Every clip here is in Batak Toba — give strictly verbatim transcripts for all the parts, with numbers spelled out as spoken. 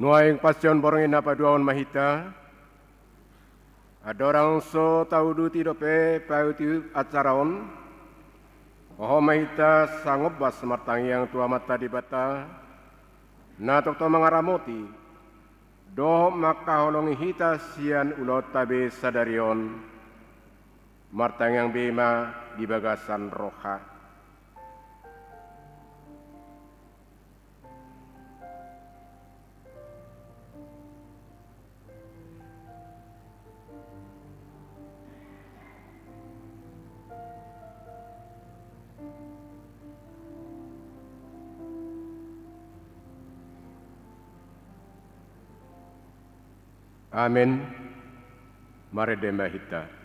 Nuaeng passion borngin na paduahon ma hita, andorang so tauduti dope paihutihut acara on, hohom ma hita sangombas martangiang tu Amanta Debata, na tongtong mangaramoti dohot mangkaholongi hita sian ulaonta be sadari on. Martangiang be ma di bagasan roha. Amen. Marende ma hita.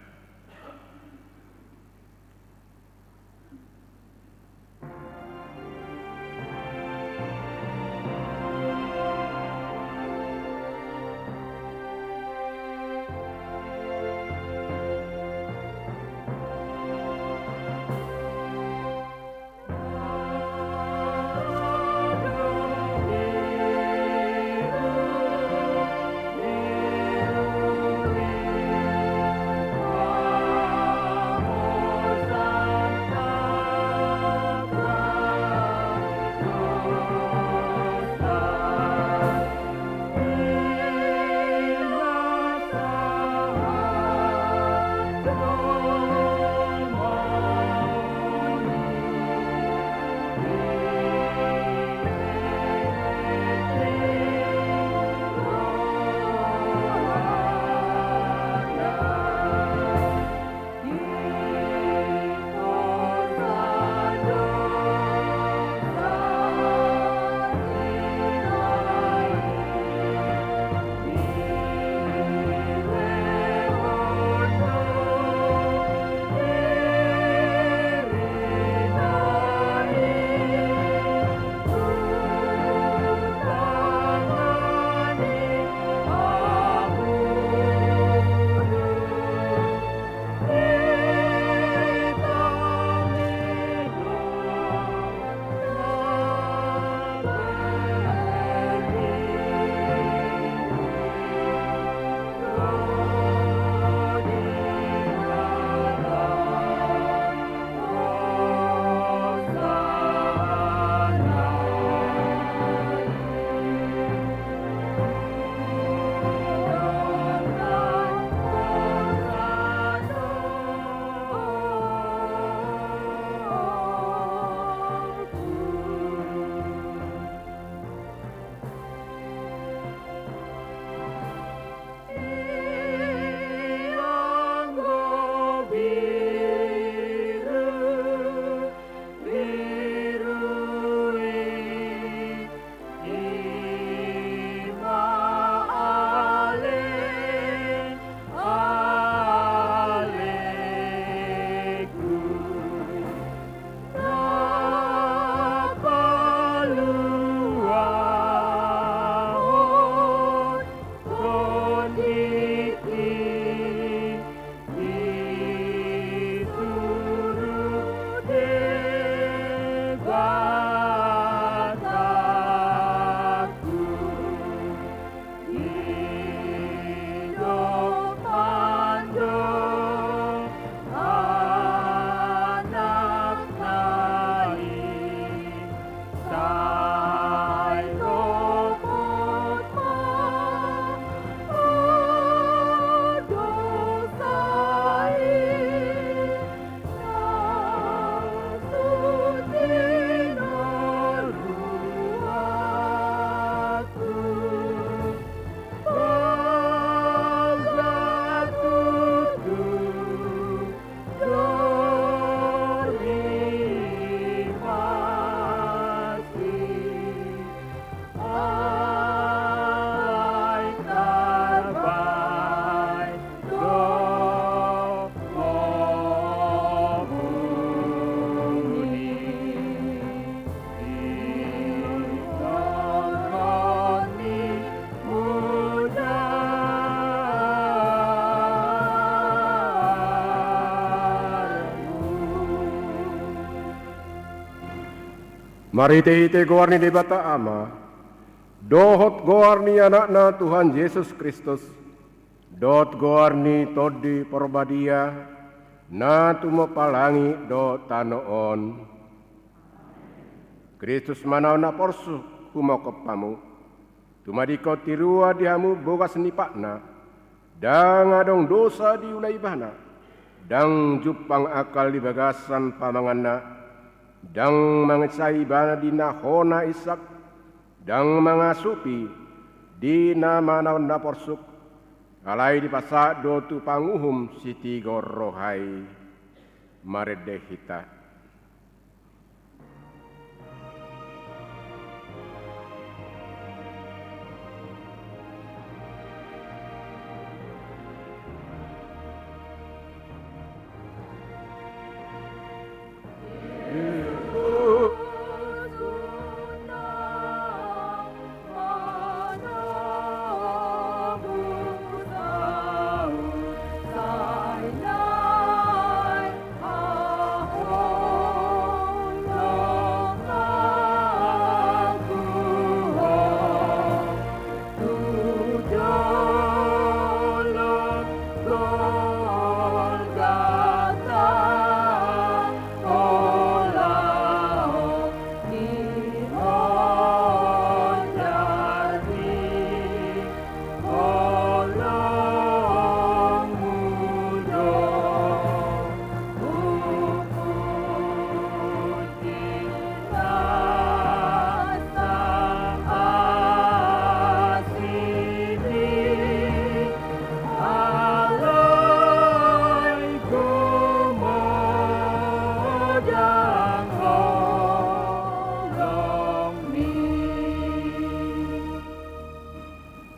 Marhitehite goar ni Debata Ama, Dohot goar ni Anakna Tuhan Jesus Kristus, dohot goar ni Tondi Porbadia, na tumompa langit dohot tano on. Kristus ma na porsuk humongkop hamu. Tumadingkon tiruan di hamu bogas ni patna. Ndang adong dosa diula ibana. Ndang jumpang angkal di bagasan pamanganna. Ndang mangisai ibana di na hona insak. Ndang mangasupi di na manaon na porsuk. Alai dipasahat do tu panguhum sitigor roha i. Marende hita.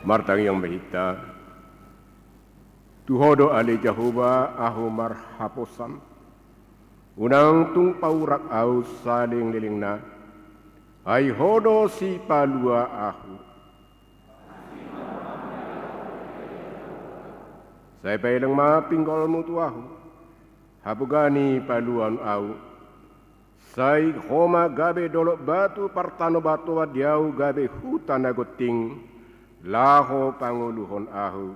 Martangiang ma hita. Tu Ho do ale Jahowa ahu marhaposan. Unang tung paurak ahu salelenglelengna. Ai Ho do sipalua ahu. Sai paeleng ma pinggolmu tu ahu. Hapoga ni paluaon ahu. Sai Ho ma gabe dolok batu partanobatoan di ahu gabe huta na gonting, laho pangoluhon ahu.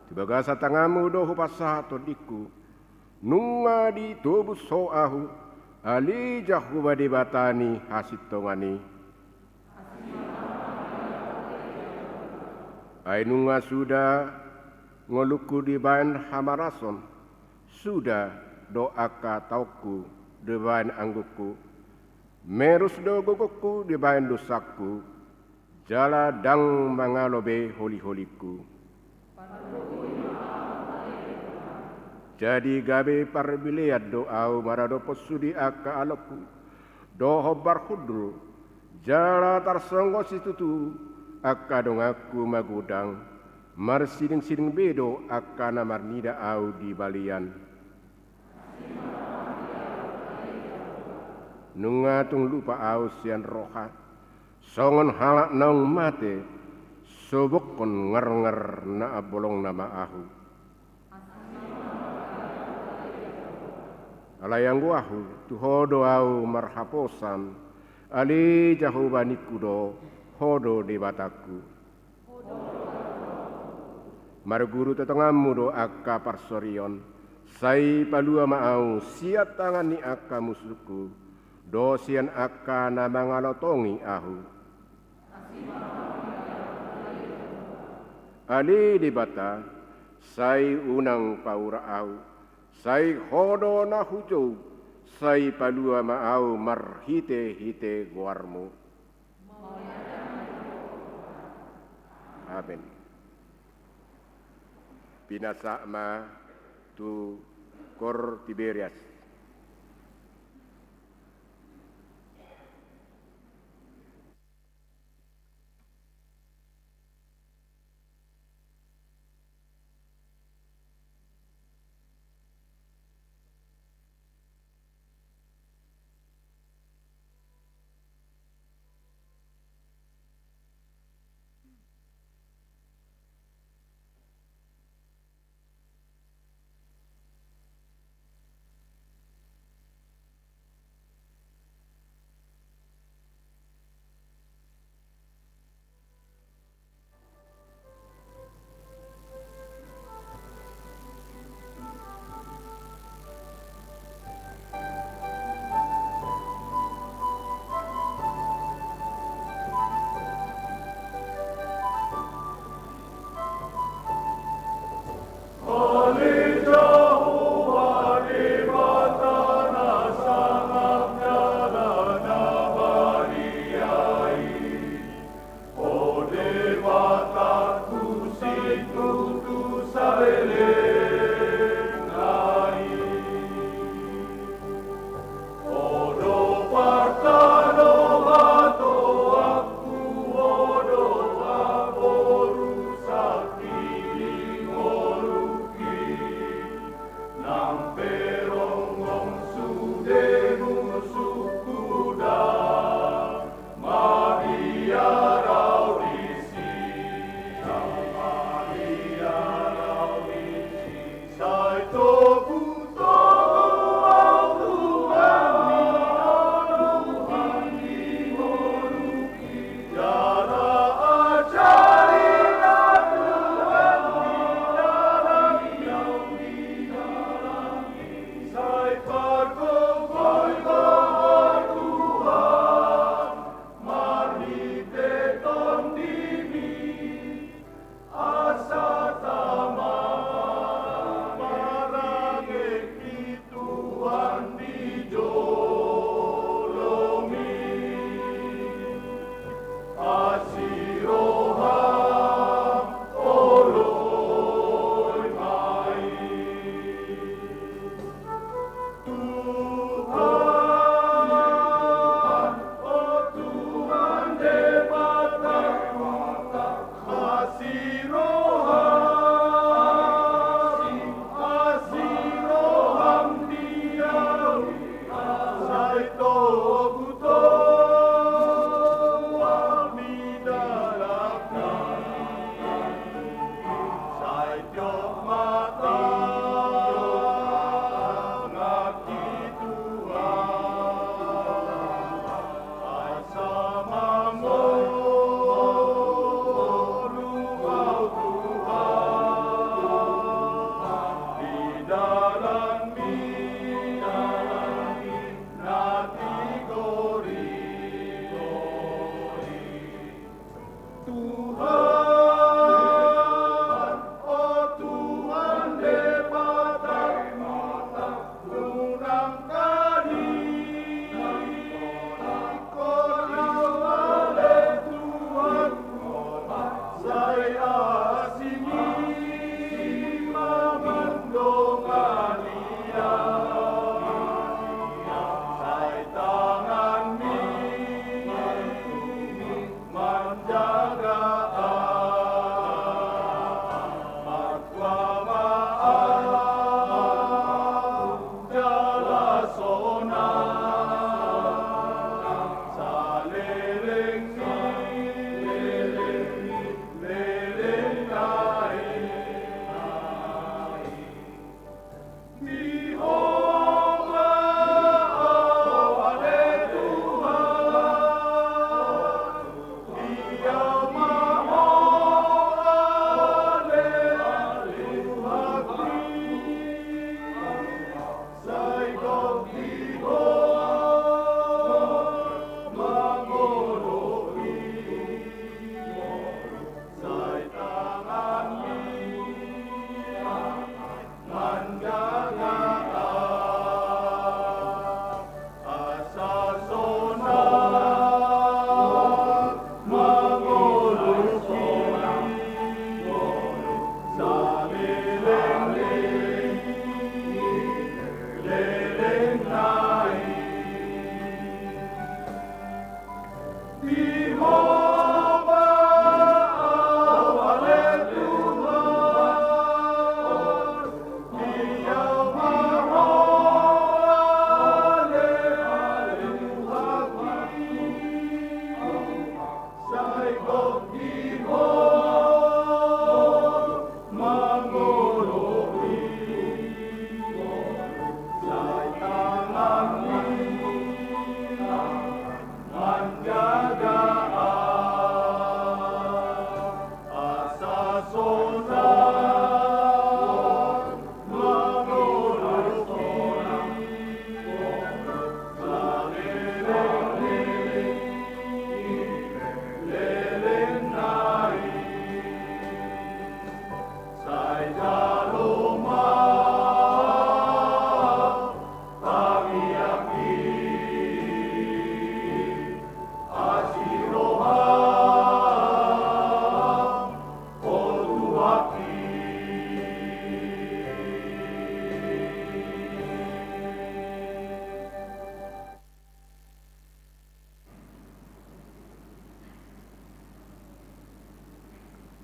Tu bagasan tanganmu do hupasahat tondingku, nunga ditobus Ho ahu, ale Jahowa Debata ni hasintongan i. Ai nunga suda ngolungku dibaen hamarason, suda do angka taonku dibaen anggukku, merus do gogongku dibaen dosangku, jala ndang mangalo be holiholingku. Jadi gabe parbilean do ahu maradophon sude angka alongku dohot parhundul, jala tarsonggot situtu angka donganku magodang, marsilingsiling be do angka na marnida ahu di balian. Nunga tung lupa ahu sian roha, songon halak naung mate, sobokhon ngarngar na ambolongna ma ahu. Alai anggo ahu, tu Ho do ahu marhaposan, ale Jahowa ningku do, Ho do Debatangku. Marguru tu tanganmu do angka parsorion, sai palua ma ahu sian tangan ni angka musungku, dohot sian angka na mangalotongi ahu. Ale Debata, sai unang paurak ahu, sai Ho do na hujou, sai palua ma ahu marhitehite goarmu. Amen. Pinasahat ma tu Gor Tiberias.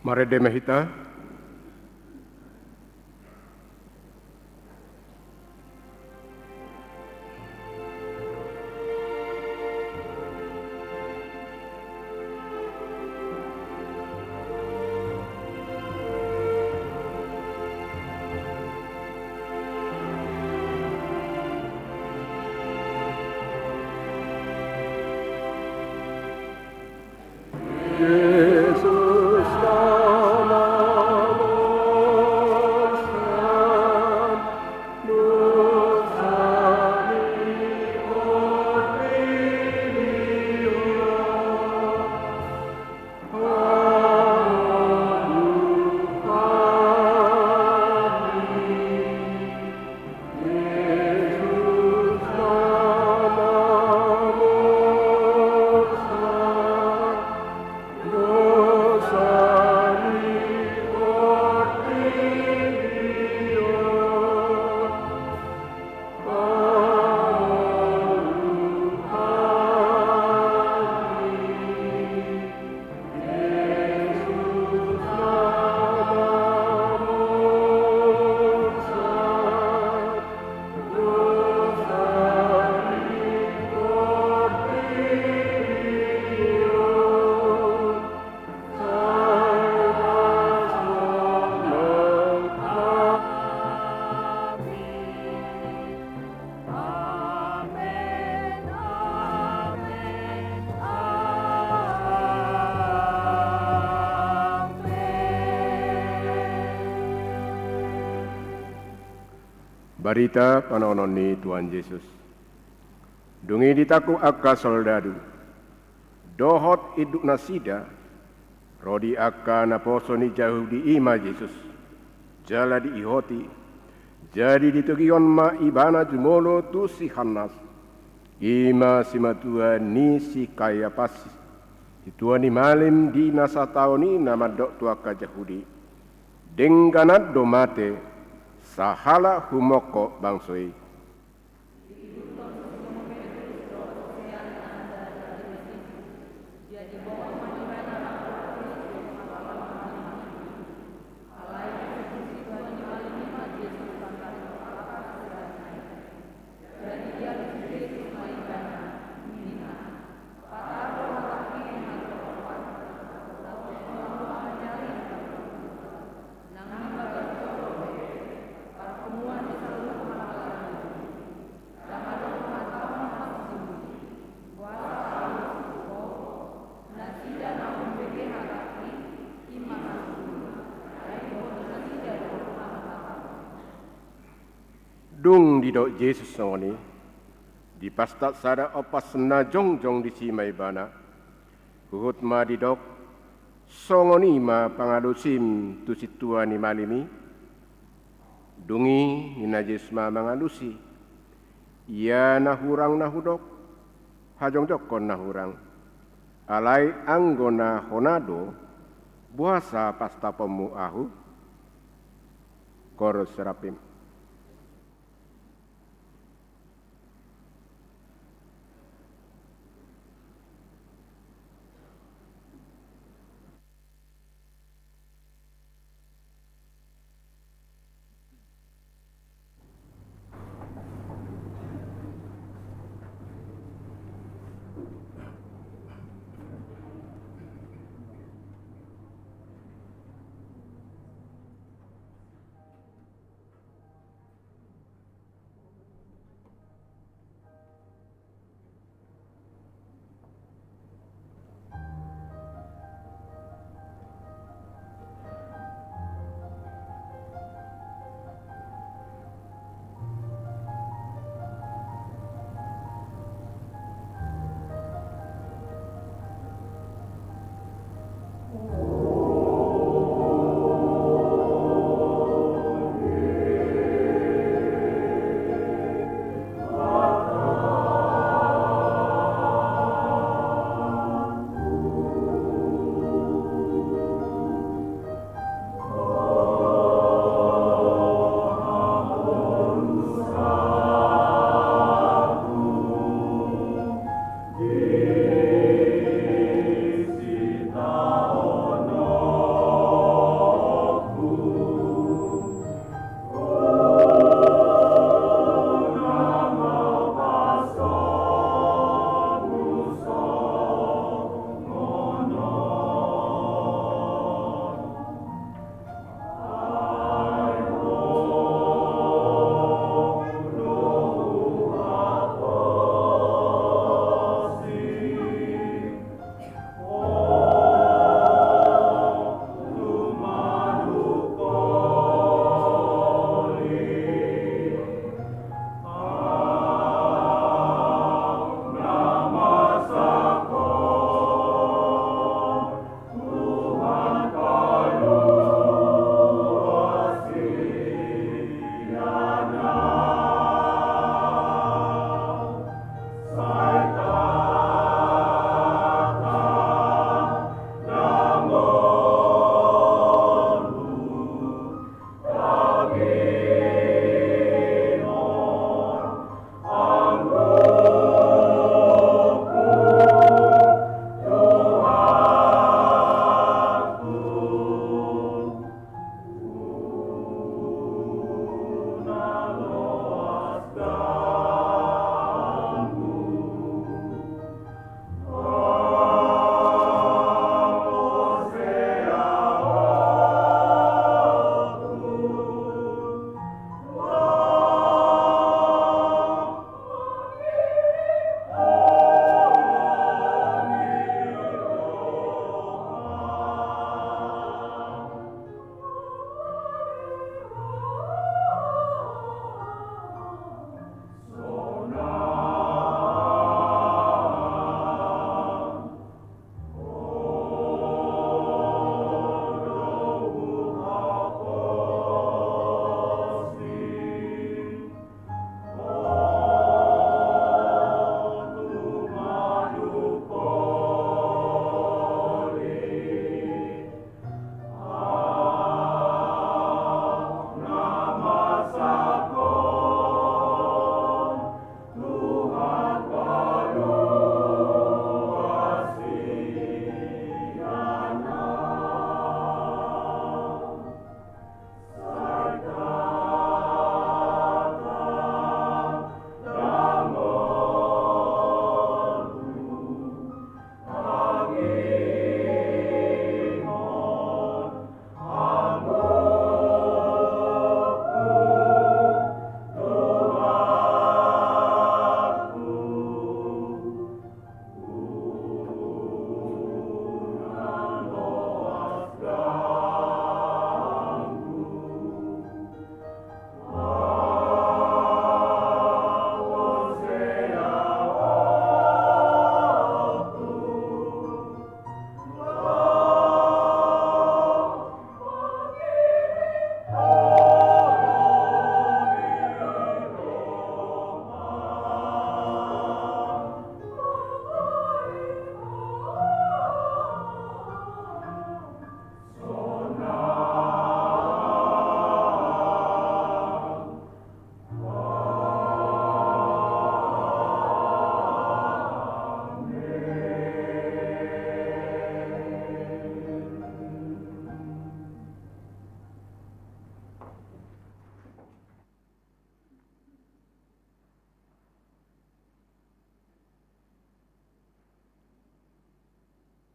Marende ma hita. Barita panaonon ni Tuhan Jesus. Dung i ditangkup angka soldadu dohot induk nasida ro di angka naposo ni Jahudi i ma Jesus, jala diihoti. Jadi ditogihon ma ibana jumolo tu si Hannas, i ma simatua ni si Kayapas, situa ni malim di na sataon i, na mandok tu angka Jahudi: Dengganan do mate sahalak humongkop bangso i. Dung didok Jesus songon i, dipastat sada ompas na jongjong disi ma ibana. Huhut ma didok: Songon i ma pangalusim tu sintua ni malim i? Dung i ninna Jesus ma mangalusi: Ia na hurang na hudok, hajongjongkon na hurang. Alai anggo na hona do, boasa pastaponmu Ahu? Koor Serapim.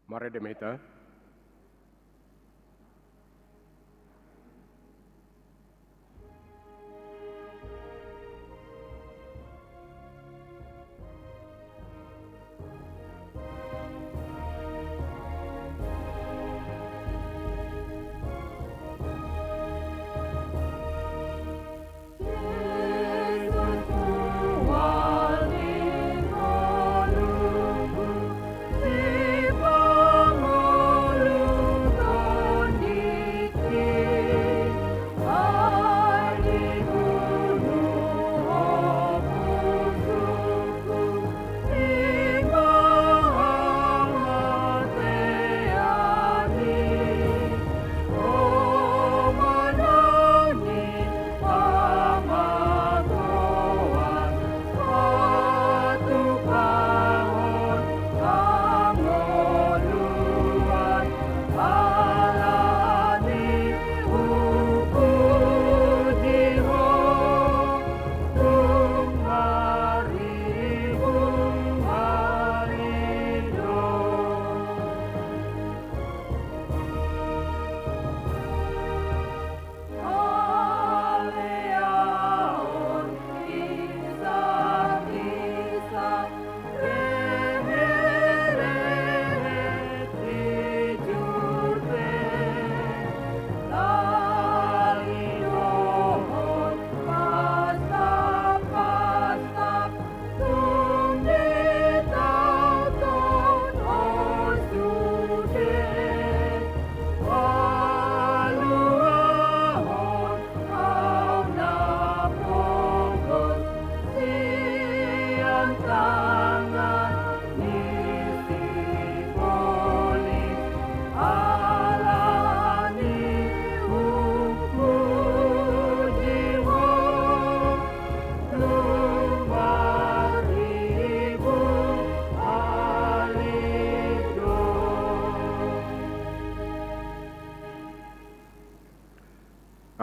Marende ma hita.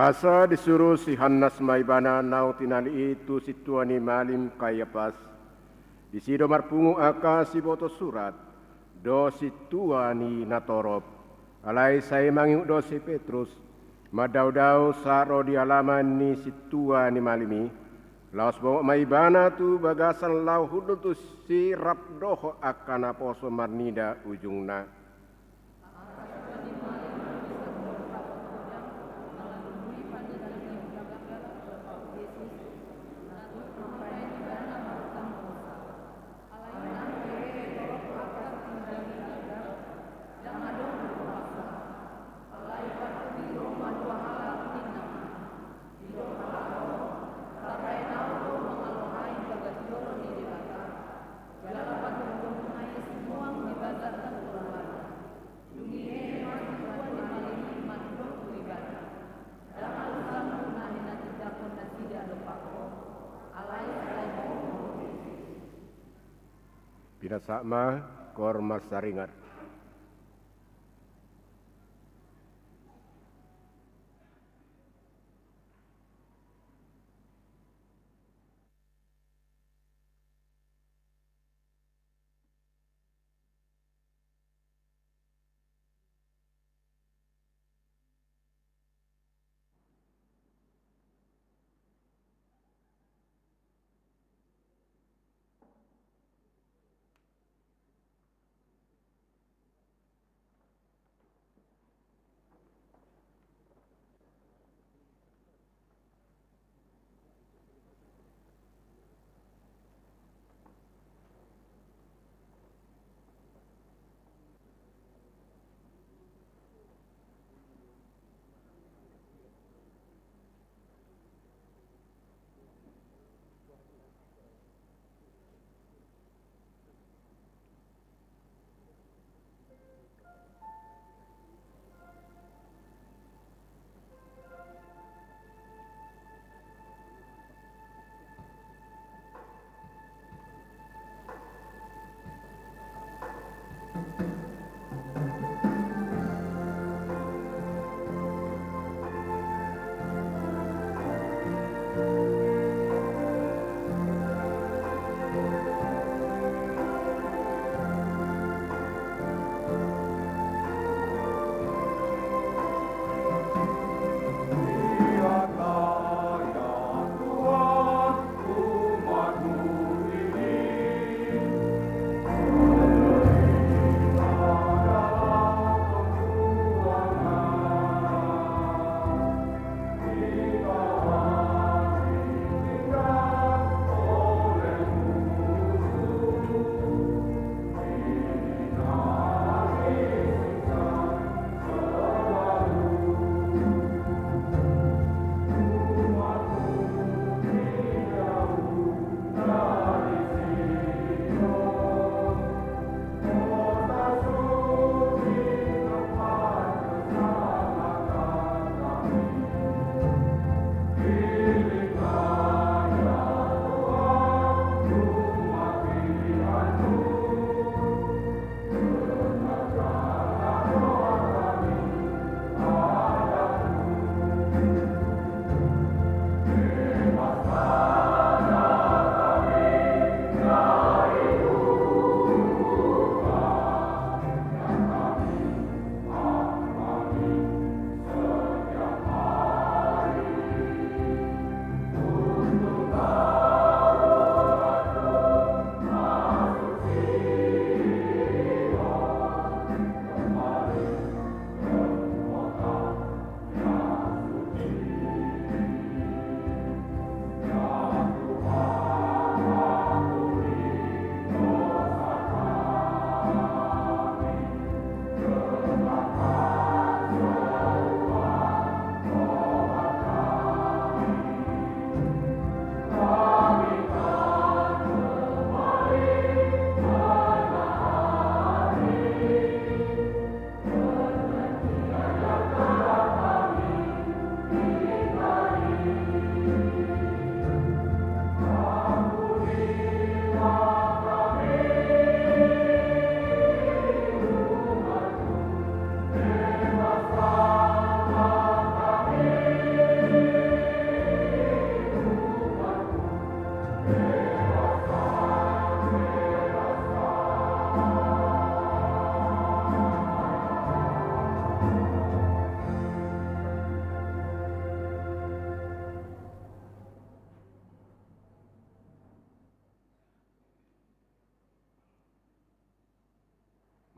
Asa disuru si Hannas ma ibana naung tinali i tu sintua ni malim Kayapas. Disi do marpungu angka siboto surat dohot sintua ni natorop. Alai sai mangihut do si Petrus mandaodao sahat ro di alaman ni sintua ni malim i. Laos bongot ma ibana tu bagasan laho hundul tusi rap dohot angka naposo marnida ujungna. Pinasahat ma, tor marsaringar.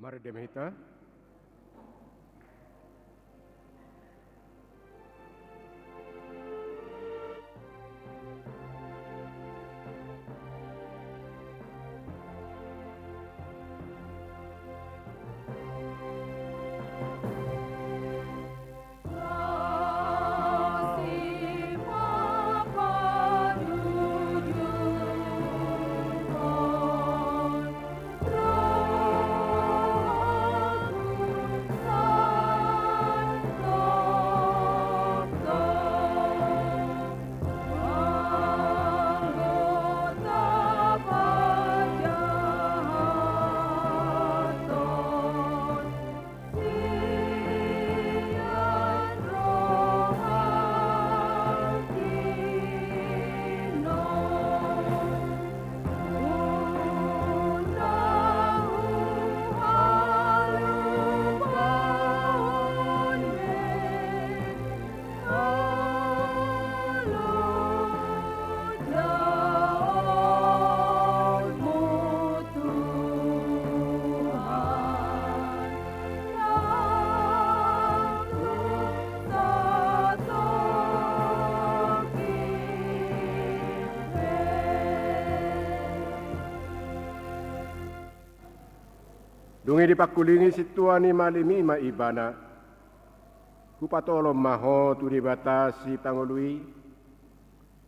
Marende ma hita. Dung i dipangkulingi sintua ni malim i ma ibana. Hupatolhon ma ho tu Debata Sipangolu i,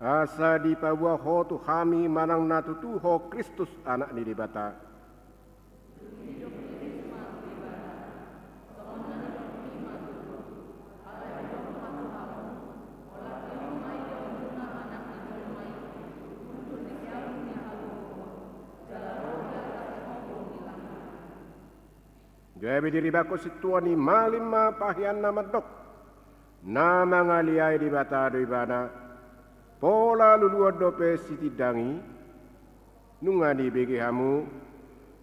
asa dipaboa ho tu hami manang na tutu ho Kristus, Anak ni Debata. Gabe diribanghon sintua ni malim ma paheanna mandok: Na mangaliai Debata do ibana, pola luluan dope sitindang i. Nunga dibege hamu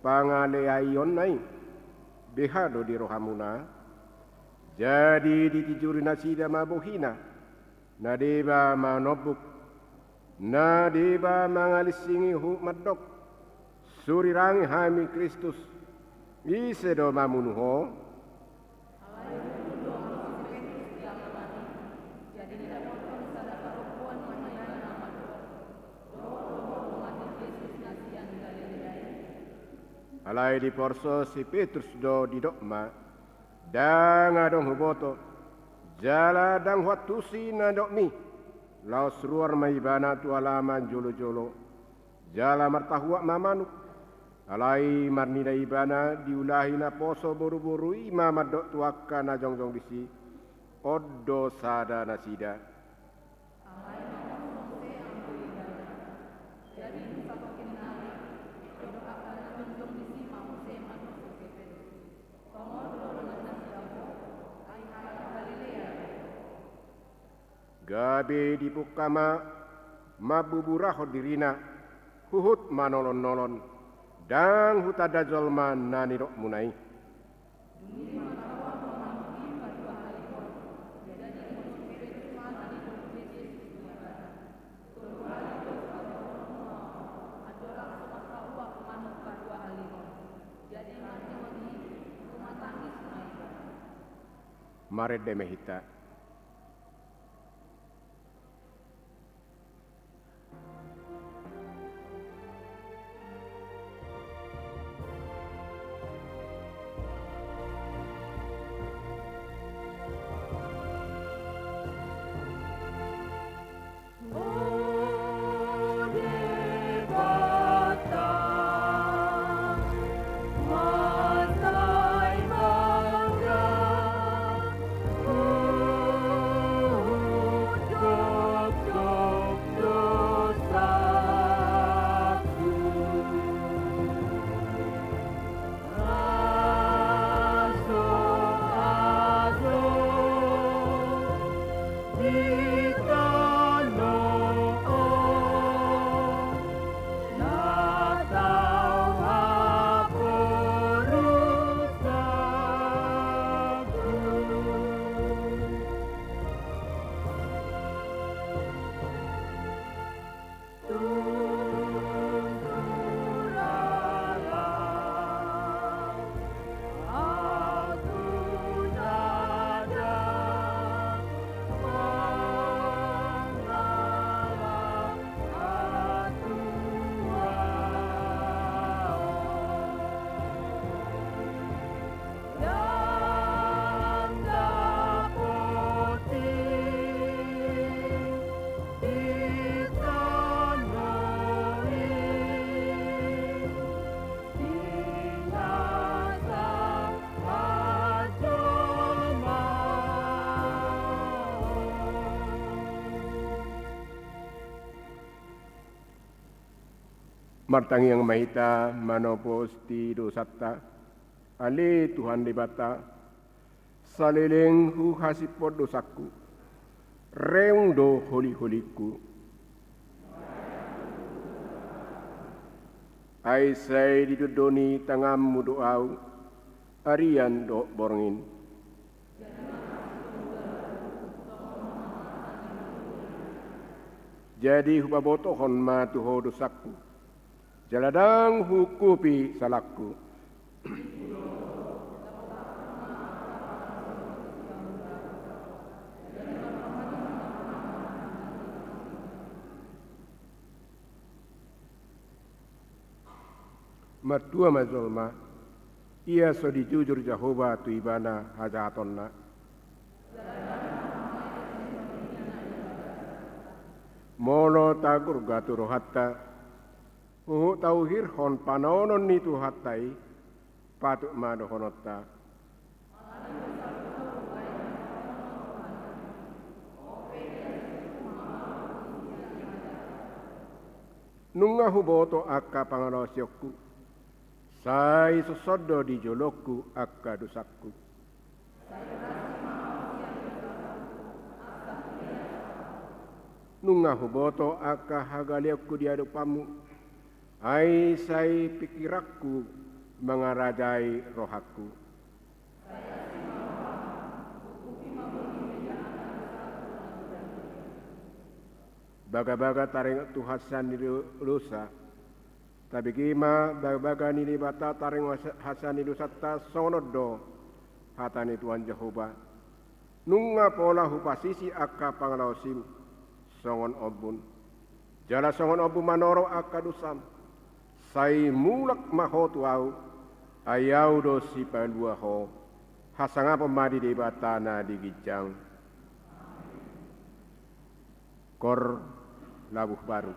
pangaleaionna i, beha do di rohamuna? Jadi ditijori nasida ma bohina, na deba manombuk, na deba mangalinsingi huhut mandok: Surirangi hami Kristus, ise do mamunu ho? Alai diporso si Petrus do, didok ma: Ndang adong huboto, jala ndang huantusi na nidokmi. Laos ruar ma ibana tu alaman jolojolo, jala martahuak ma manuk. Alai marnida ibana, diulahi naposo boruboru i ma mandok tu angka na jongjong disi: On do sada nasida. Gabe dipungka ma mambuburahon dirina, huhut manolonolon: Ndang hutanda jolma na nidokmuna i. Marende ma hita. Martangiang ma hita manopoti dosanta. Ale Tuhan Debata, saleleng huhasipon dosangku, reong do holiholingku. Ai sai didondoni tanganmu do ahu, arian dohot borngin. Jadi hupabotohon ma tu ho dosangku, jala ndang huungkupi salangku. Martua ma jolma, ia so dijujur Jahowa tu ibana hajahatonna. Molo tagurga tu rohanta, huhut tauhirhon panaonon ni Tuhanta i, patut ma dohononta. Nunga huboto angka pangalaosionku, sai songon do di jolongku angka dosangku. Nunga huboto angka hagaleonku di adopanmu, ai sai pingkiranku mangarajai rohangku. Bagabaga taringot tu hasesaan ni do-, dosa. Tabege ma bagabaga ni Debata taringot hase-, hasesaan ni dosanta, songon on do hata ni Tuhan Jahowa. Nunga pola hupasisi angka pangalaosim songon ombun. Jala songon ombun manoro angka dosam. Sai mulak ma ho tu ahu, ai ahu do sipalua ho. Hasangapon ma di Debata na di ginjang. Koor labuh baru.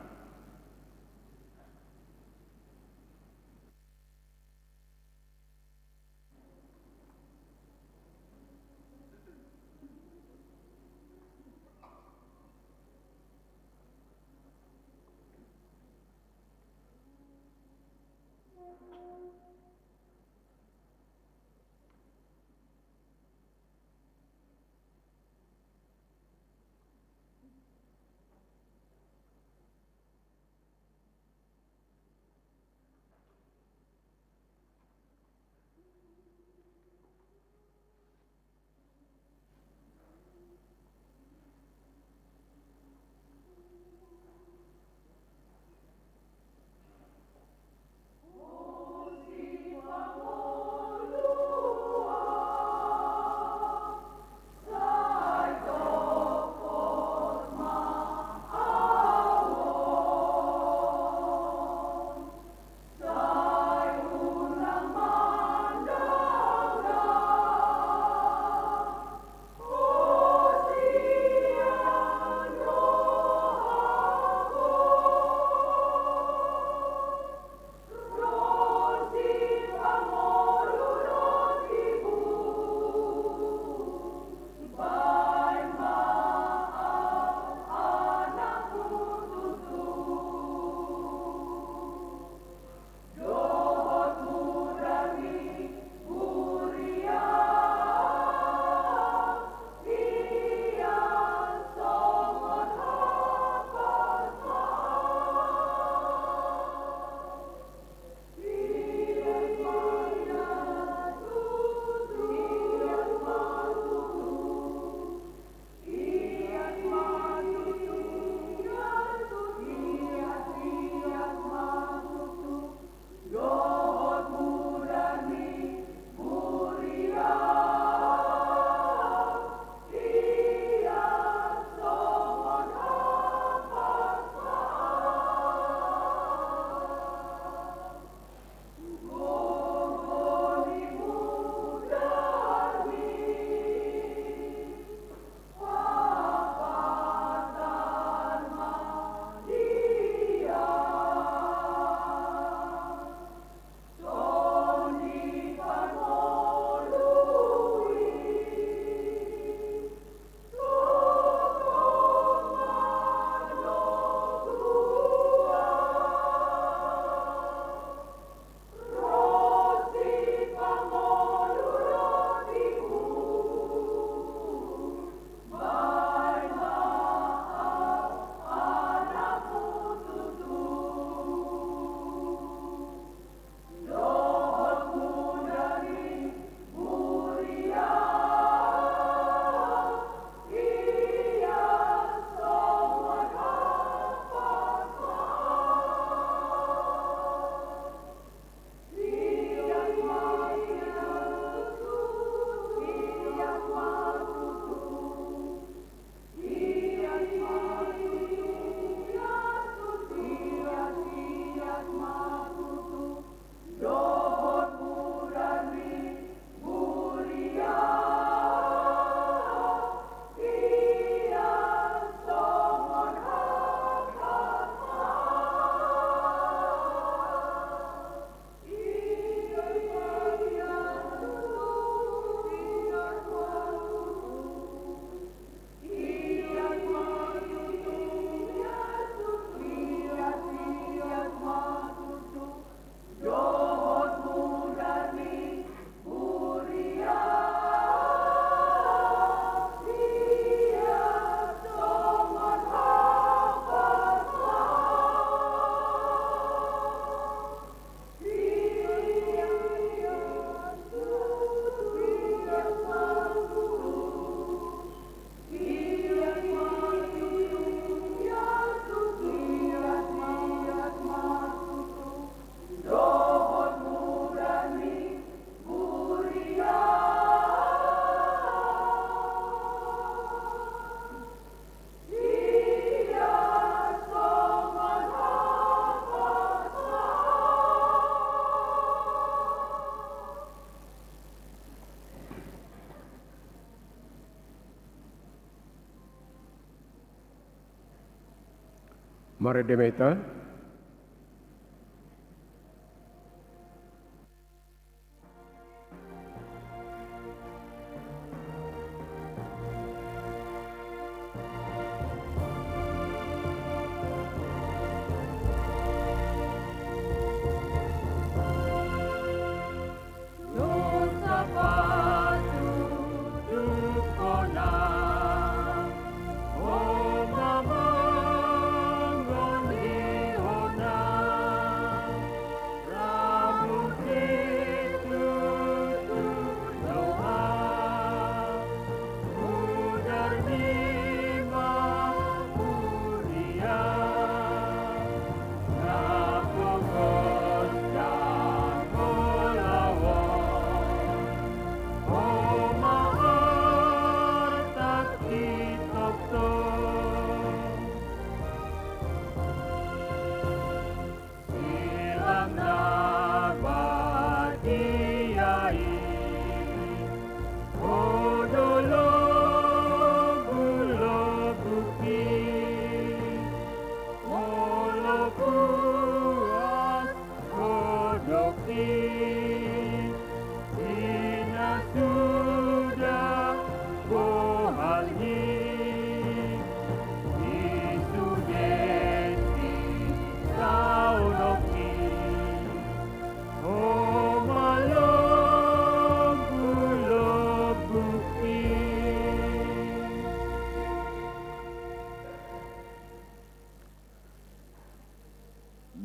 Marende ma hita.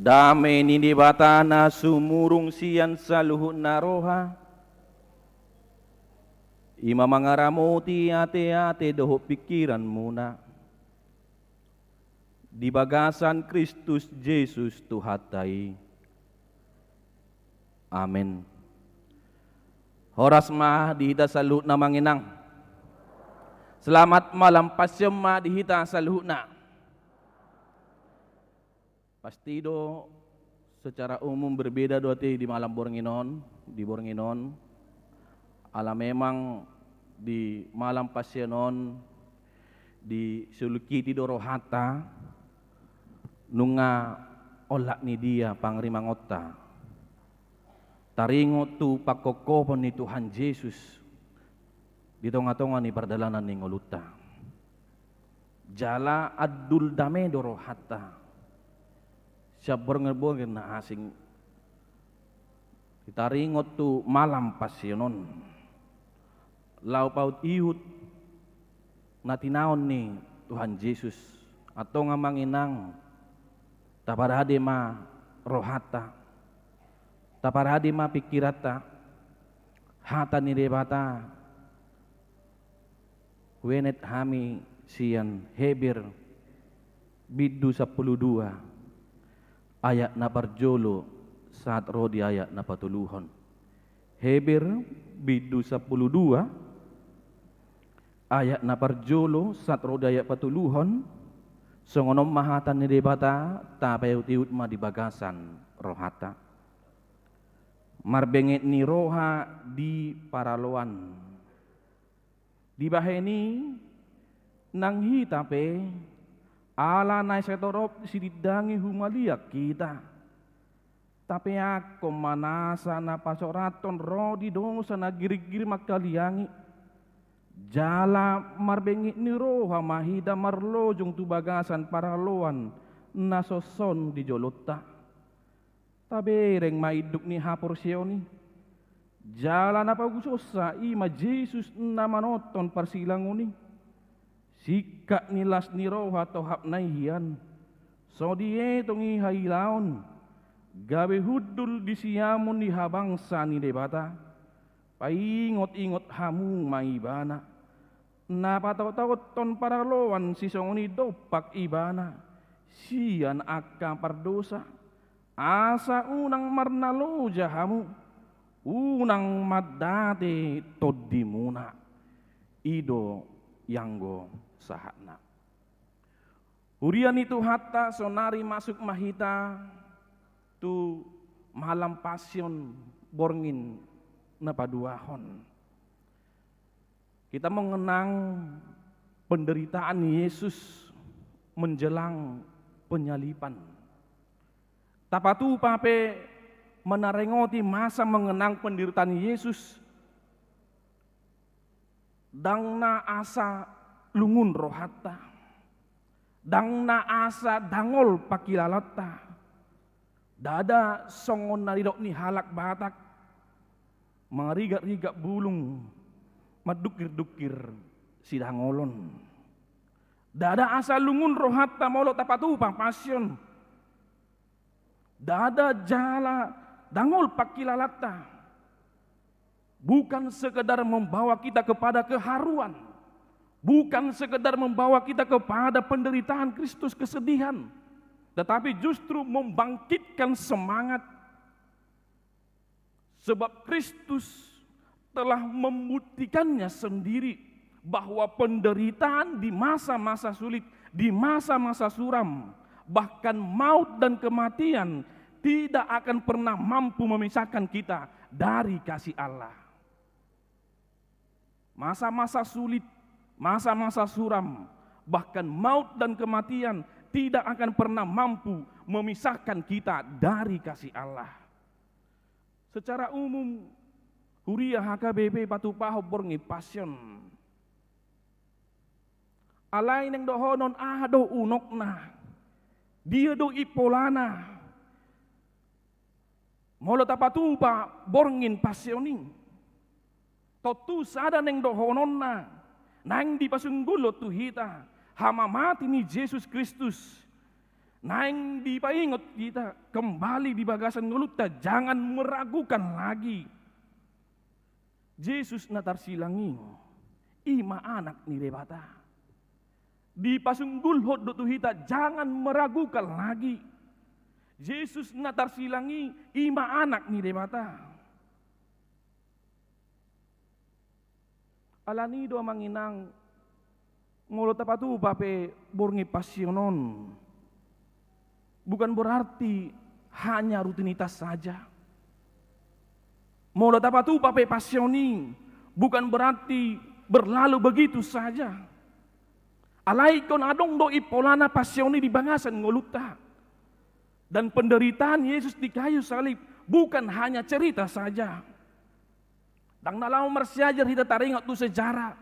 Dame ni Debata na sumurung sian saluhutna roha, i ma mangaramoti ateate dohot pingkiranmuna di bagasan Kristus Jesus Tuhanta i. Amen. Horas ma di hita saluhutna, Amang Inang. Selamat malam Passion ma di hita saluhutna. Pasti do, secara umum berbeda do ate di malam borngin on, di borngin on. Ala memang di malam Passion on disulingkiti do rohanta, nunga olat ni dia pangarimaonta taringot tu pangkophopon ni Tuhan Jesus di tongatonga ni pardalanan ni ngolunta. Jala andul dame do rohanta sian borngin-borngin na asing. Taringot tu malam Passion on, laho paihutihut na tinaon ni Tuhan Jesus. Antong, Amang Inang, taparade ma rohanta, taparade ma pingkiranta. Hata ni Debata huenet hami sian Heber bindu sampulu dua, ayat na parjolo sahat ro di ayat na patoluhon. Heber bindu sampulu dua, ayat na parjolo sahat ro di ayat patoluhon. Songon on ma hata ni Debata, tapaihutihut ma di bagasan rohanta. Marbenget ni roha di paraloan. Dibahen i, nang hita pe, ala na sai torop sitindangi humaliang hita, tapeakkon ma nasa na pasorathon ro di dosa na girgir manghaliangi. Jala marbenget ni roha ma hita marlojong tu bagasan paraloan na songon on di jolonta. Tabereng ma induk ni haporseaon i. Jala na pausonsa i ma Jesus na manongtong parsilangon i. Singkat ni las ni roha tohapna i hian, so dietong i hailaon, gabe hundul di siamun ni habangsa ni Debata. Paingotingot hamu ma ibana, na pataotaothon paraloan sisongon i dompak ibana sian angka pardosa, asa unang marnaloja hamu, unang mandate tondimuna. I do ianggo sahatna. Huria ni Tuhanta, saonari masuk ma hita tu malam Passion borngin na paduahon. Kita mengenang penderitaan Yesus menjelang penyaliban. Tapatupa pe manaringoti masa mengenang penderitaan Yesus, ndang na asa lungun rohanta, ndang na asa dangol pangkilalanta. Ndada songon na nidok ni halak Batak, mangarigat-rigat bulung, mandukir-dukir sidangolon. Ndada asa lungun rohanta molo tapatupa Pasion. Ndada jala dangol pangkilalanta. Bukan sekedar membawa kita kepada keharuan, bukan sekedar membawa kita kepada penderitaan Kristus, kesedihan, tetapi justru membangkitkan semangat. Sebab Kristus telah membuktikannya sendiri bahwa penderitaan di masa-masa sulit, di masa-masa suram, bahkan maut dan kematian tidak akan pernah mampu memisahkan kita dari kasih Allah. Masa-masa sulit, masa-masa suram, bahkan maut dan kematian tidak akan pernah mampu memisahkan kita dari kasih Allah. Secara umum, huria H K B P patupahon borngin Pasion. Alai naeng dohonon, aha do unokna? Dia do impolana? Molo tapatupa borngin Pasion i, tontu sada naeng dohononna, naeng dipasunggul do tu hita hamamate ni Jesus Kristus. Naeng dipaingot hita kembali di bagasan ngolunta, jangan meragukan lagi. Jesus na tarsilang i, i ma Anak ni Debata. Dipasunggulhon do tu hita, jangan meragukan lagi. Jesus na tarsilang i, i ma Anak ni Debata. Alani i do, amang inang, molo tapatupa pe borngin Pasion on, bukan berarti hanya rutinitas saja. Molo tapatupa pe Pasion i, bukan berarti berlalu begitu saja. Alai ingkon adong do impolana Pasion i di bagasan ngolunta. Dan penderitaan Yesus di kayu salib bukan hanya cerita saja. Ndang na laho marsiajar hita taringot tu sejarah,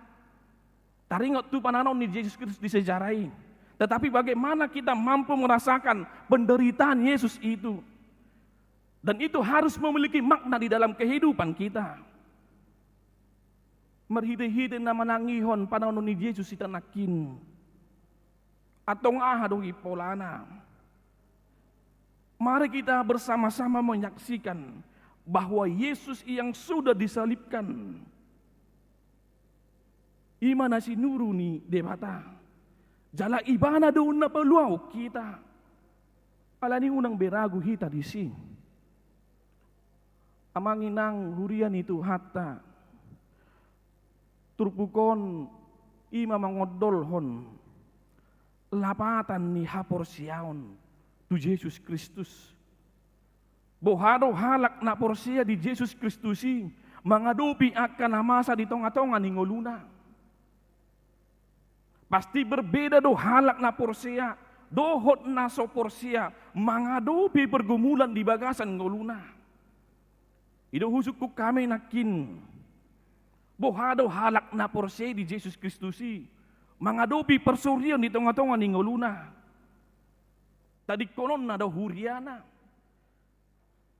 taringot tu panaon ni Jesus Kristus di sejarah i. Tetapi bagaimana kita mampu merasakan penderitaan Yesus itu? Dan itu harus memiliki makna di dalam kehidupan kita. Marhite-hite na manangihon panaon ni Jesus hita nangkin. Antong aha do impolana? Mari kita bersama-sama menyaksikan bahwa Yesus yang sudah disalibkan, i ma na sinuru ni Debata. Jala Ibana do na paluahon hita. Alani unang be ragu hita disi. Amang inang huria ni Tuhanta, turpuk on i ma mangondolhon lapatan ni haporseaon tu Jesus Kristus. Boha do halak na porsea di Jesus Kristus i mangadopi angka na masa di tonga-tonga ni ngoluna? Pasti berbeda do halak na porsea dohot na so porsea mangadopi pergumulan di bagasan ngoluna. I do husungkun hami nangkin, boha do halak na porsea di Jesus Kristus i mangadopi parsorion di tonga-tonga ni ngoluna? Tadingkononna do huriana,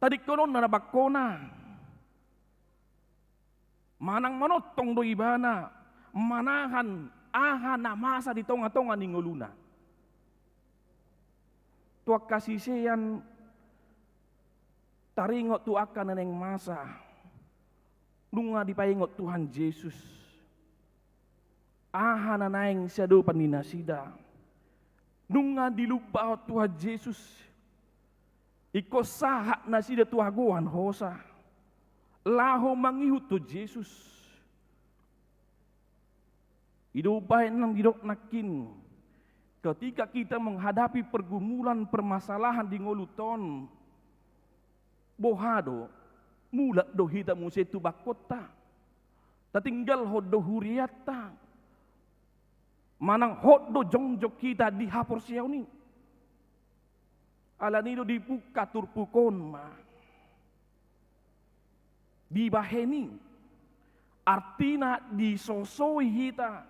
tadingkononna do bangkona. Manang manongtong do ibana manahan aha na masa di tonga-tonga ni ngoluna. Tu angka sisean taringot tu angka na naeng masa, nunga dipaingot Tuhan Jesus aha na naeng siadopan ni nasida. Nunga dilumbahon Tuhan Jesus. Ingkon sahat nasida tu hagoan hosa laho mangihuthon Jesus. I do umbahen naeng didok nangkin, ketika kita menghadapi pergumulan, permasalahan di ngolunta on, boha do, mulak do hita muse tu bangkonta? Tatinggalhon do hurianta? Manang hot do jongjong hita di haporseaon i? Alani do dipungka turpuk on ma. Dibahen i, artina disosoi hita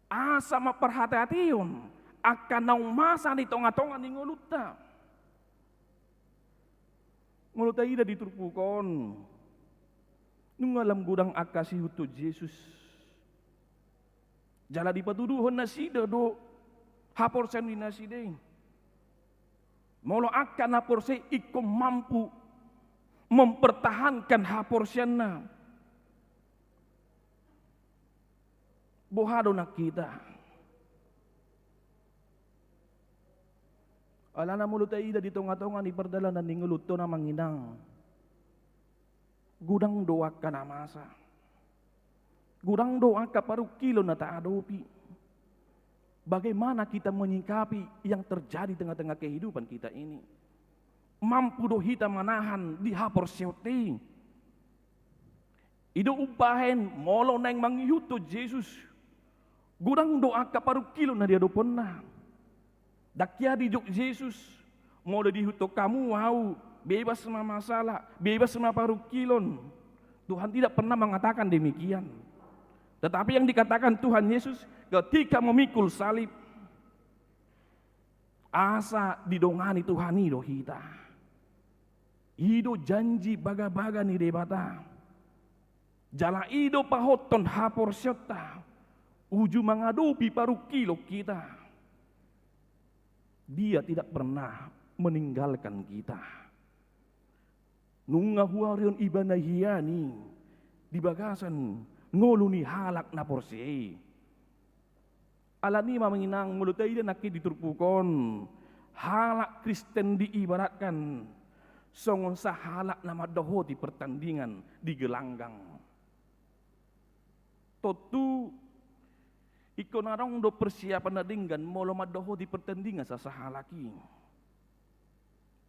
asa mamparhate-hateon angka naung masa di tonga-tonga ni ngolunta. Molo taida di turpuk on, nunga lam godang angka siihuthon Jesus. Jala dipatuduhon nasida do haporseaon ni nasida i. Molo angka na porsea ingkon mampu mempertahankan haporseaonna, boha do nang hita? Alana molo taida di tonga-tonga ni pardalanan ni ngolunta on, amang inang, godang do angka na masa. Godang do angka parungkilon na taadopi. Bagaimana kita menyikapi yang terjadi di tengah-tengah kehidupan kita ini? Mampu do hita manahan di haporseaonta i? I do umbahen molo naeng mangihuthon Jesus, godang do angka parungkilon na diadophonna. Ndang hea dijok Jesus, molo diihuthon hamu ahu, bebas ma masalah, bebas ma parungkilon. Tuhan tidak pernah mengatakan demikian. Tetapi yang dikatakan Tuhan Yesus, ketika memikul salib, asa didongani Tuhan i do hita. I do janji bagabaga ni Debata. Jala i do pahothon haporseaonta uju mangadopi parungkilon hita. Dia tidak pernah meninggalkan kita. Nunga huarihon Ibana hian i di bagasan ngolu ni halak na porsea i. Alani i ma, amang inang, molo taida nangkin di turpuk on, halak Kristen diibaratkan songon sahalak na mandohoti pertandingan di gelanggang. Tontu ingkon adong do persiapan na denggan molo mandohoti pertandingan sasahalak i.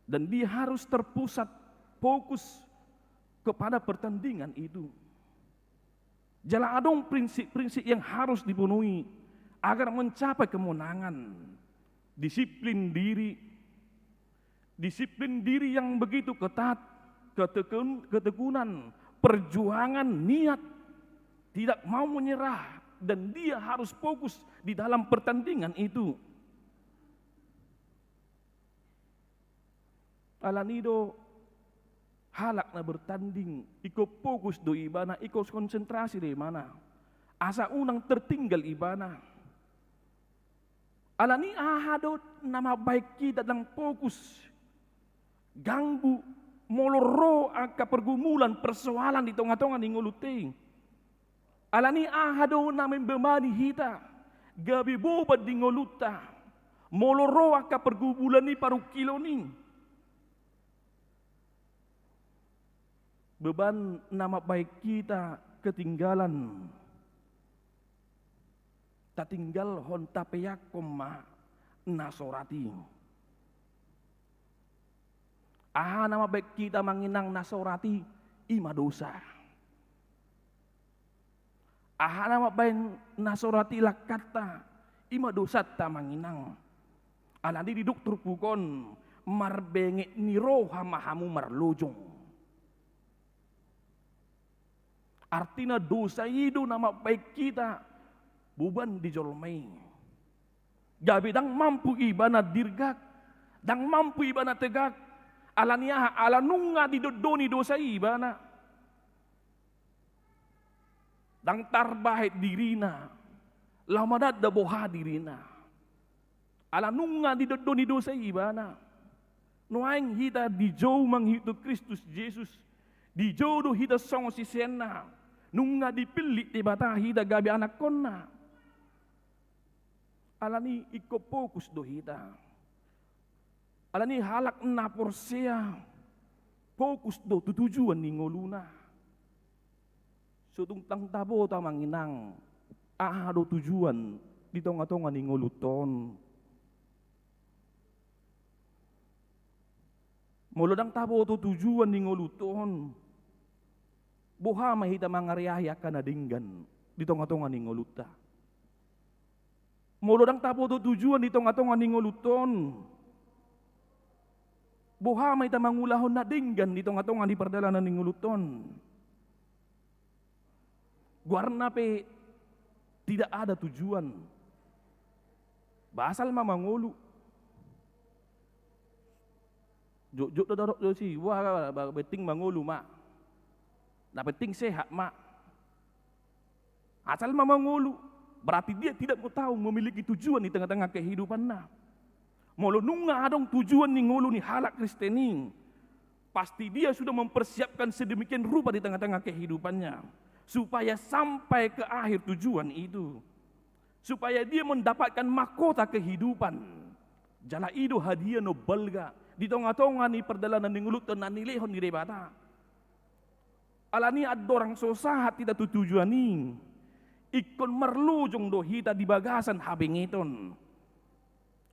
Dan dia harus terpusat, fokus kepada pertandingan itu. Jala adong prinsip-prinsip yang harus dipenuhi agar mencapai kemenangan. Disiplin diri, disiplin diri yang begitu ketat, ketekun-, ketekunan, perjuangan, niat, tidak mau menyerah, dan dia harus fokus di dalam pertandingan itu. Alani i do halak na bertanding, ingkon fokus do ibana, ingkon konsentrasi do ibana, asa unang tertinggal ibana. Alani aha do na mambahen hita ndang fokus, ganggu, molo ro angka pergumulan, persoalan di tonga-tonga ni ngolunta i? Alani aha do na membebani hita, gabe boban di ngolunta, molo ro angka pergumulan i, parungkilon i? Beban na mambahen hita ketinggalan, tatinggalhon, tapeakhon ma na so rap i. Aha na mambahen hita, amang inang, na so rap i? I ma dosa. Aha na mambahen na so rap i langkanta? I ma dosanta, amang inang. Alani i didok turpuk on, marbenget ni roha ma hamu marlojong. Artina dosa i do na mambahen hita boban di jolma i. Gabe ndang mampu ibana dirgak, ndang mampu ibana tegak. Alani aha? Ala nunga didondoni dosa i ibana. Ndang tarbahen dirina, laho mananda boha dirina. Ala nunga didondoni dosa i ibana. Nuaeng hita dijou mangihut Kristus Jesus, dijou do hita songon siseanna, nunga dipillit Debata hita gabe anakkonna. Alani i ingkon fokus do hita. Alani i halak na porsea fokus do tu tujuan ni ngoluna. So tung ndang taboto, amang inang, aha do tujuan di tonga-tonga ni ngolunta on. Molo ndang taboto tujuan ni ngolunta on, boha ma hita mangariahi angka na denggan di tonga-tonga ni ngolunta? Molo ndang taboto tujuan di tonga-tonga ni ngolunta on, Boha ma hita mangulahon na denggan di tonga-tonga ni pardalanan ni ngolunta on? Goarna pe tidak ada tujuan. Ba asal ma mangolu. Jotjot do torop do si, wah, ba, ba, penting mangolu ma. Na penting sehat ma. Asal ma mangolu, berarti dia tidak mau tahu memiliki tujuan di tengah-tengah kehidupanna. Molo nunga adong tujuan ni ngolu ni halak Kristen i, pasti dia sudah mempersiapkan sedemikian rupa di tengah-tengah kehidupannya, supaya sampai ke akhir tujuan itu, supaya dia mendapatkan mahkota kehidupan. Jala i do hadiah na balga di tonga-tonga ni pardalanan ni ngolunta na nilehon ni Debata. Alani andorang so sahat hita tu tujuan i, ingkon marlojong do hita di bagasan habengeton.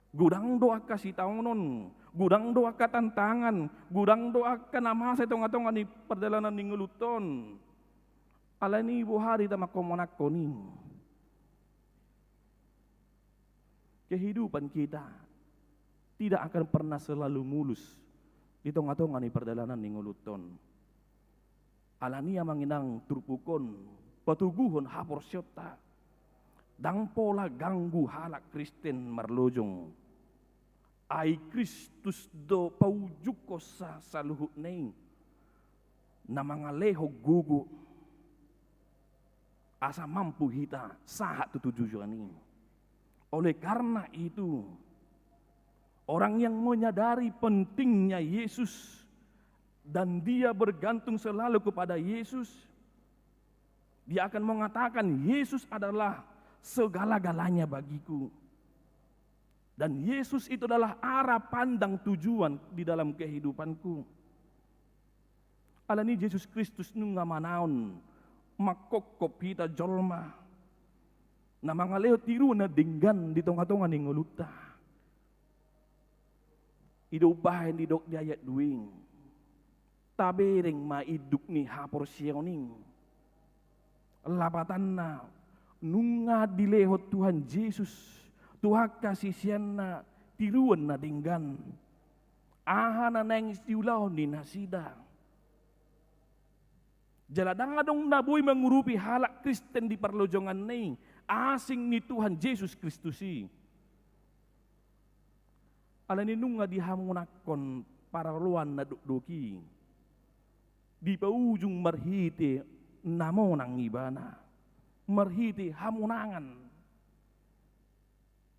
Godang do angka sitaonon, godang do angka tantangan, godang do angka na masa di tonga-tonga ni pardalanan ni ngolunta on. Alani i boha do hita mangkomonakkon i? Kehidupan kita tidak akan pernah selalu mulus di tonga-tonga ni pardalanan ni ngolunta on. Alani i amang inang, turpuk on patoguhon haporseaonta. Ndang pola ganggu halak Kristen marlojong. Ai Kristus do paujungkonsa saluhutna i, na mangalehon gogo asa mampu hita sahat tu tujuan i. Oleh karena itu, orang yang menyadari pentingnya Yesus dan dia bergantung selalu kepada Yesus, dia akan mengatakan, "Yesus adalah segala-galanya bagiku." Dan Yesus itu adalah arah pandang tujuan di dalam kehidupanku. Alani Jesus Kristus nunga manaon mangkophop hita jolma na mangalehon tiruan na denggan di tonga-tonga ni ngolunta. I do umbahen didok di ayat dua i, tabereng ma induk ni haporseaon i. Lapatanna, nunga dilehon Tuhan Jesus tu angka siseanna tiruan na denggan. Aha na naeng siulahon ni nasida? Jala ndang adong na boi mangurupi halak Kristen di parlojonganna i asing ni Tuhan Jesus Kristus i. Alani nunga dihamonangkon paroloan na dokdok i, dipaujung marhite na monang ibana, marhite hamonangan.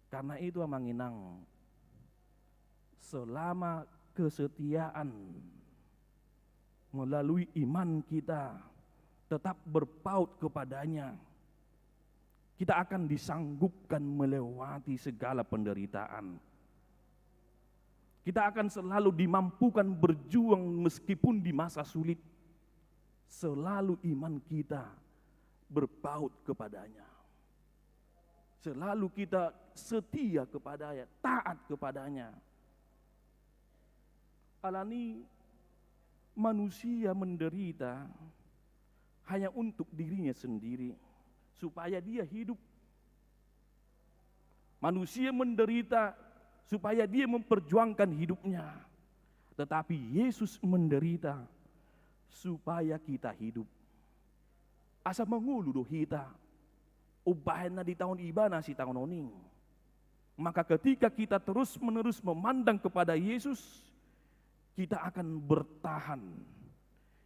Karena itu, amang inang, selama kesetiaan melalui iman kita tetap berpaut kepada-Nya, kita akan disanggupkan melewati segala penderitaan. Kita akan selalu dimampukan berjuang meskipun di masa sulit. Selalu iman kita berpaut kepada-Nya. Selalu kita setia kepada-Nya, taat kepada-Nya. Alani manusia menderita hanya untuk dirinya sendiri, supaya dia hidup. Manusia menderita supaya dia memperjuangkan hidupnya. Tetapi Yesus menderita supaya kita hidup. Asa mangolu do hita umbahen na ditaon Ibana sitaonon i. Maka ketika kita terus-menerus memandang kepada Yesus, kita akan bertahan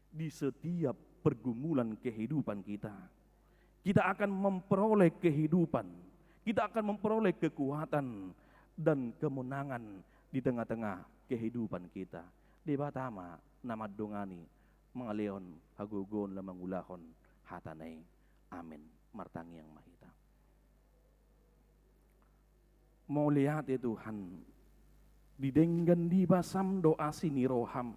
di setiap pergumulan kehidupan kita. Kita akan memperoleh kehidupan. Kita akan memperoleh kekuatan dan kemenangan di tengah-tengah kehidupan kita. Debata ma na mandongani, mangalehon hagogoon laho mangulahon hata-Na i. Amen. Martangiang ma hita. Mauliate Tuhan, didenggan di basam do asi ni roham,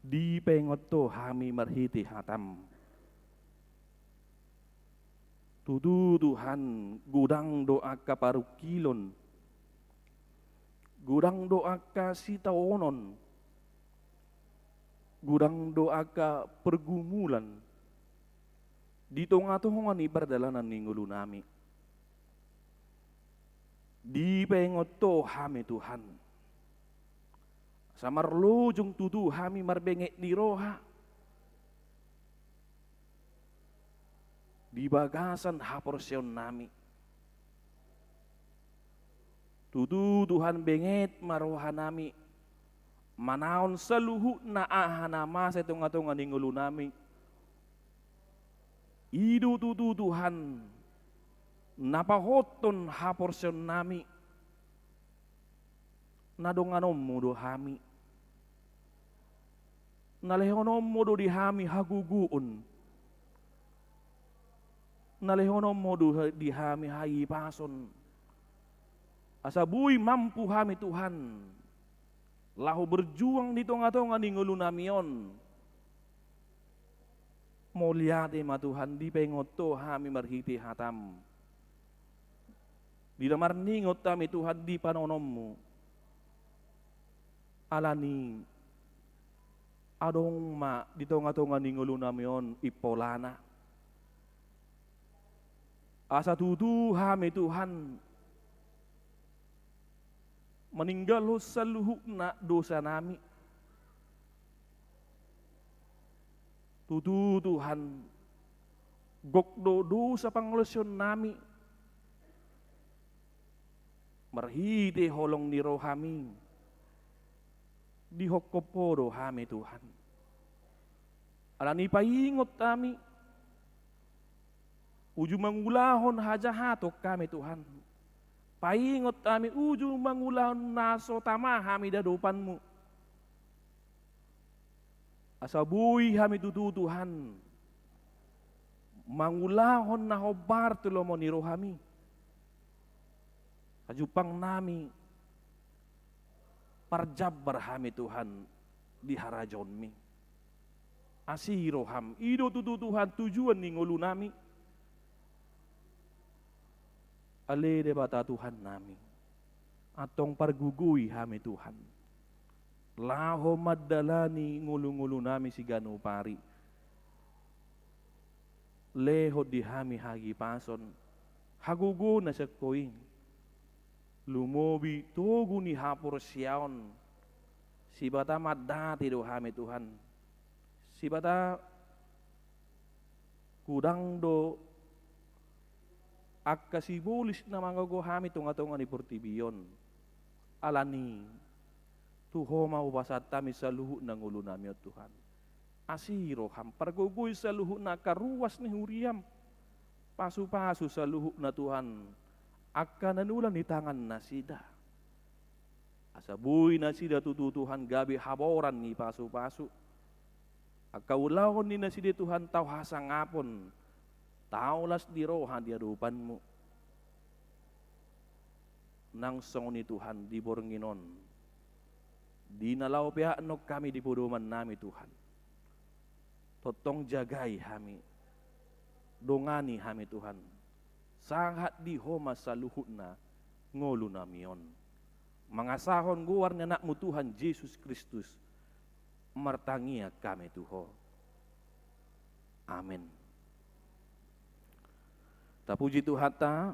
dipaingot Ho hami marhite hatam. Tutu Tuhan, godang do angka parungkilon, godang do angka sitaonon, godang do angka pergumulan di tonga-tonga ni pardalanan ni ngolunami. Dipaingot Ho hami Tuhan, Asa marlojong tutu hami marbenget ni roha di bagasan haporseaonnami. Tutu Tuhan, benget ma rohanami manaon saluhutna aha na masa i tongatonga ni ngolunami. I do tutu Tuhan na pahothon haporseaonnami. Na donganonmu do hami. Na lehononmu do di hami hagogoon. Na lehononmu do di hami hahipason. Asa boi mampu hami, Tuhan, laho berjuang di tongatonga ni ngolunami on. Mauliate ma, Tuhan, dipaingot Ho hami marhite hataM. Di na marningot hami, Tuhan, di panononmu. Alani adong ma di tongatonga ni ngolunami on impolana. Asa tutu hami, Tuhan, maninggalhon saluhutna dosanami. Tutu, Tuhan, gok do dosa pangalaosionnami. Marhite holong ni rohaMi, dihophop Ho do hami, Tuhan. Alani paingot hami, uju mangulahon hajahaton hami, Tuhan. Paingot hami, uju mangulahon na so tama hami di adopanMu. Asa boi hami tutu, Tuhan, mangulahon na hombar tu lomo ni rohaMi. Asa jumpang nami parjambar hami, Tuhan, di harajaonMi. Asi rohaM, i do tutu, Tuhan, tujuan ni ngolunami. Ale Debata Tuhannami, antong pargogoi hami, Tuhan, laho mandalani ngolungolunami siganup ari. Lehon di hami hahipason, hagogoon na sian Ho i, lumobi togu ni haporseaon, Sibata mandate do hami, Tuhan. Sibata, godang do angka sibolis na mangogo hami tongatonga ni portibi on. Alani, tu Ho ma hupasahat hami saluhutna ngolunami on, Tuhan. Asi rohaM, pargogoi saluhutna angka ruas ni huriaM. Pasupasu saluhutna, Tuhan, angka na niula ni tangannasida. Asa boi nasida tutu, Tuhan, gabe haboran ni pasupasu. Angka ulaon ni nasida, Tuhan, tau hasangapon, tau las ni roha di adopanMu. Nang songon i, Tuhan, di borngin on, di na laho peaknon hami di podomannami, Tuhan, tongtong jagai hami, dongani hami, Tuhan. Sahat di Ho ma saluhutna ngolunami on. Mangasahon goar ni AnakMu, Tuhan Jesus Kristus, martangiang hami tu Ho. Amen. Tapuji Tuhanta.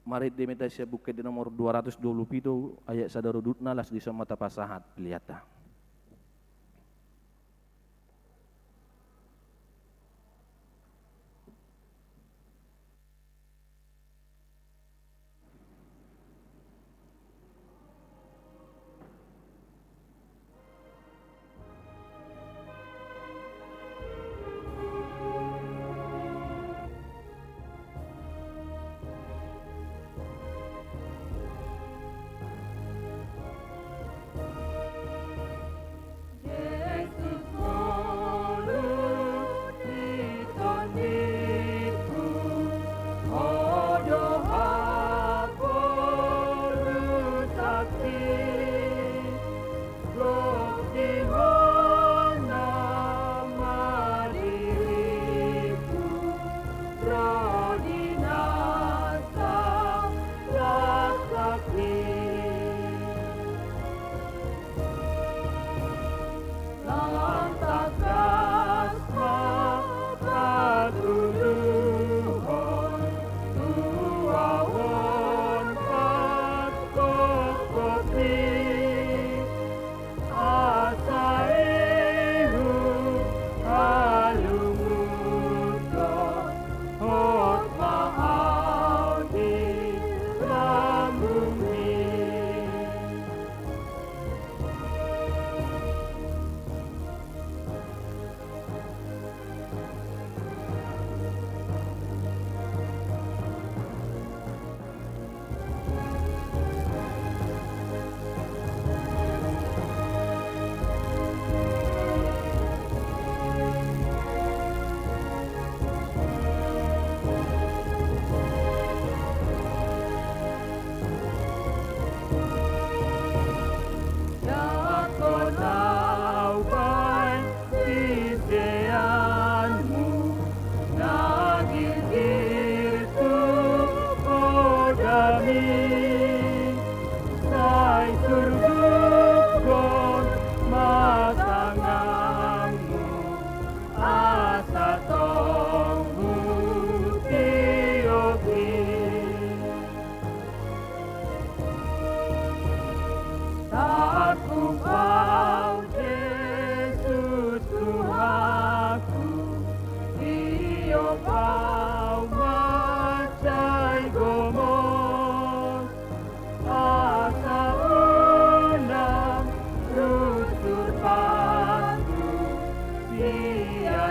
Marende ma hita sian Buku Ende nomor dua ratus dua puluh pitu, ayat sada ro dua, las dison ma tapasahat peleanta.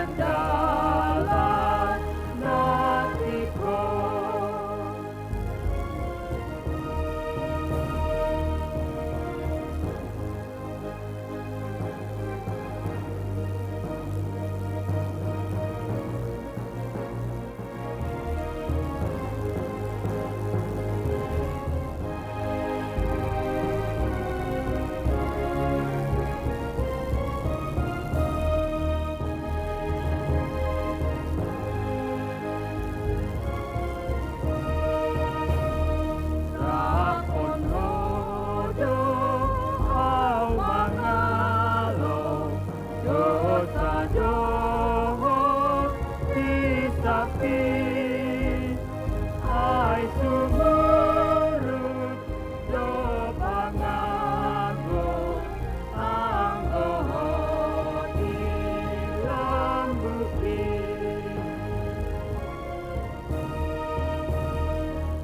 Dalan na tingkos. Rap on ho do au mangalo dosa dohot hisap i, ai sumurut do pangago anggo ho di lambung i.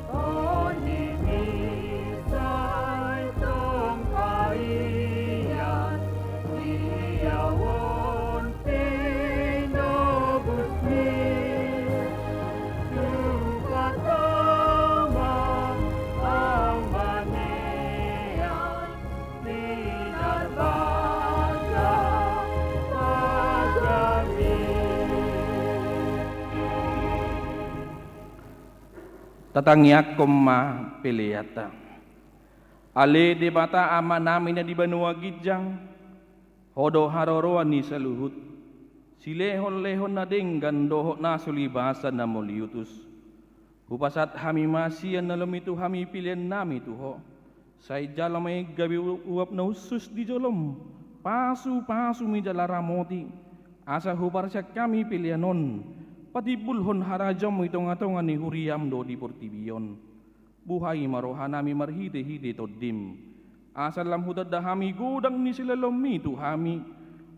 Tondim i sai tong paias di ahu on pinobus ni. Tung patama au manean di darbaga pagari. Tatangiangkon ma peleanta. Ale Debata Amanami na di banua ginjang, Ho do haroroan ni saluhut, silehonlehon na denggan dohot na so libasa na mauliutus. Hupasahat hami ma sian na lomo i tu hami peleannami tu Ho. Sai jalo ma i gabe u-, uap na hushus di jolom, pasupasumi jala ramoti, asa huparsian hami pelean on patimbulhon harajaonmu i tongatonga ni huriam dohot di portibi on. Buhai ma rohanami marhitehite Tondim, asa lam hutanda hami godang ni silehonmi tu hami,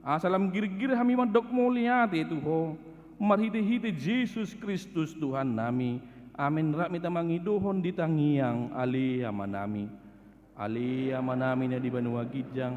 asa lam girgir hami mandok mauliate tu Ho, marhitehite Jesus Kristus Tuhannami. Amen. Rap ma hita mangidohon di tangiang Ale Amanami. Ale Amanami na di banua ginjang.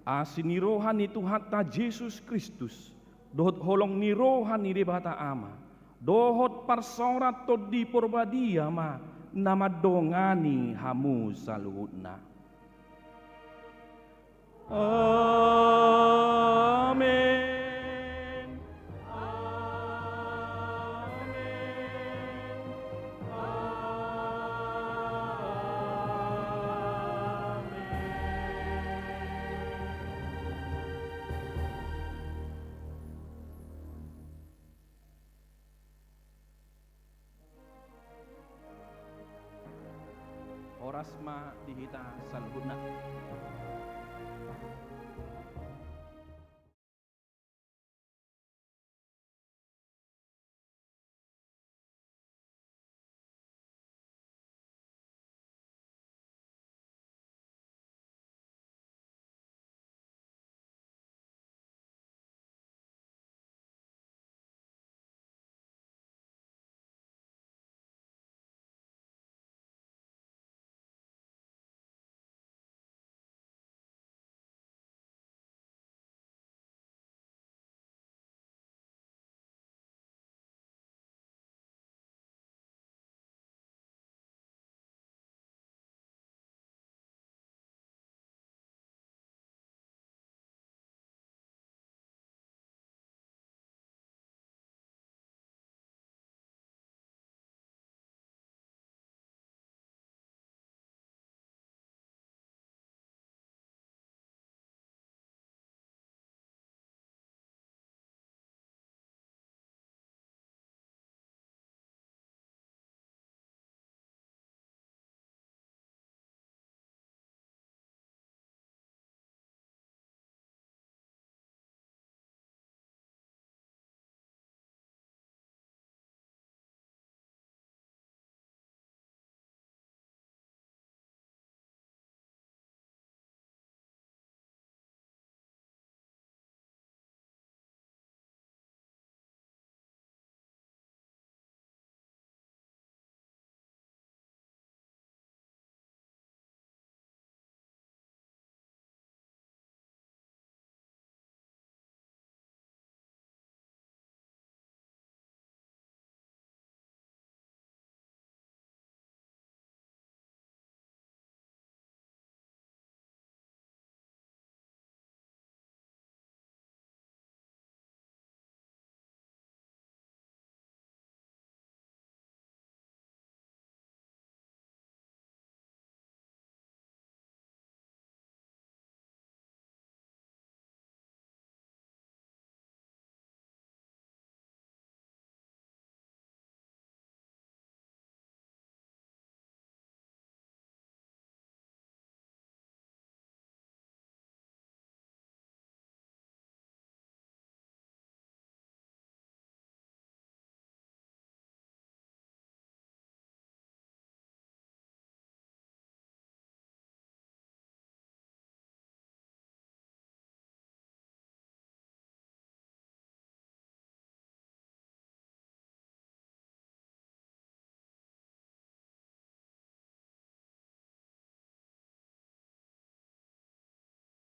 Asi ni roha ni Tuhanta Jesus Kristus, dohot holong ni roha ni Debata Ama, dohot parsaoran Tondi Porbadia ma na mandongani hamu saluhutna. Amen. Amen. Amen. Horas ma di hita saluhutna.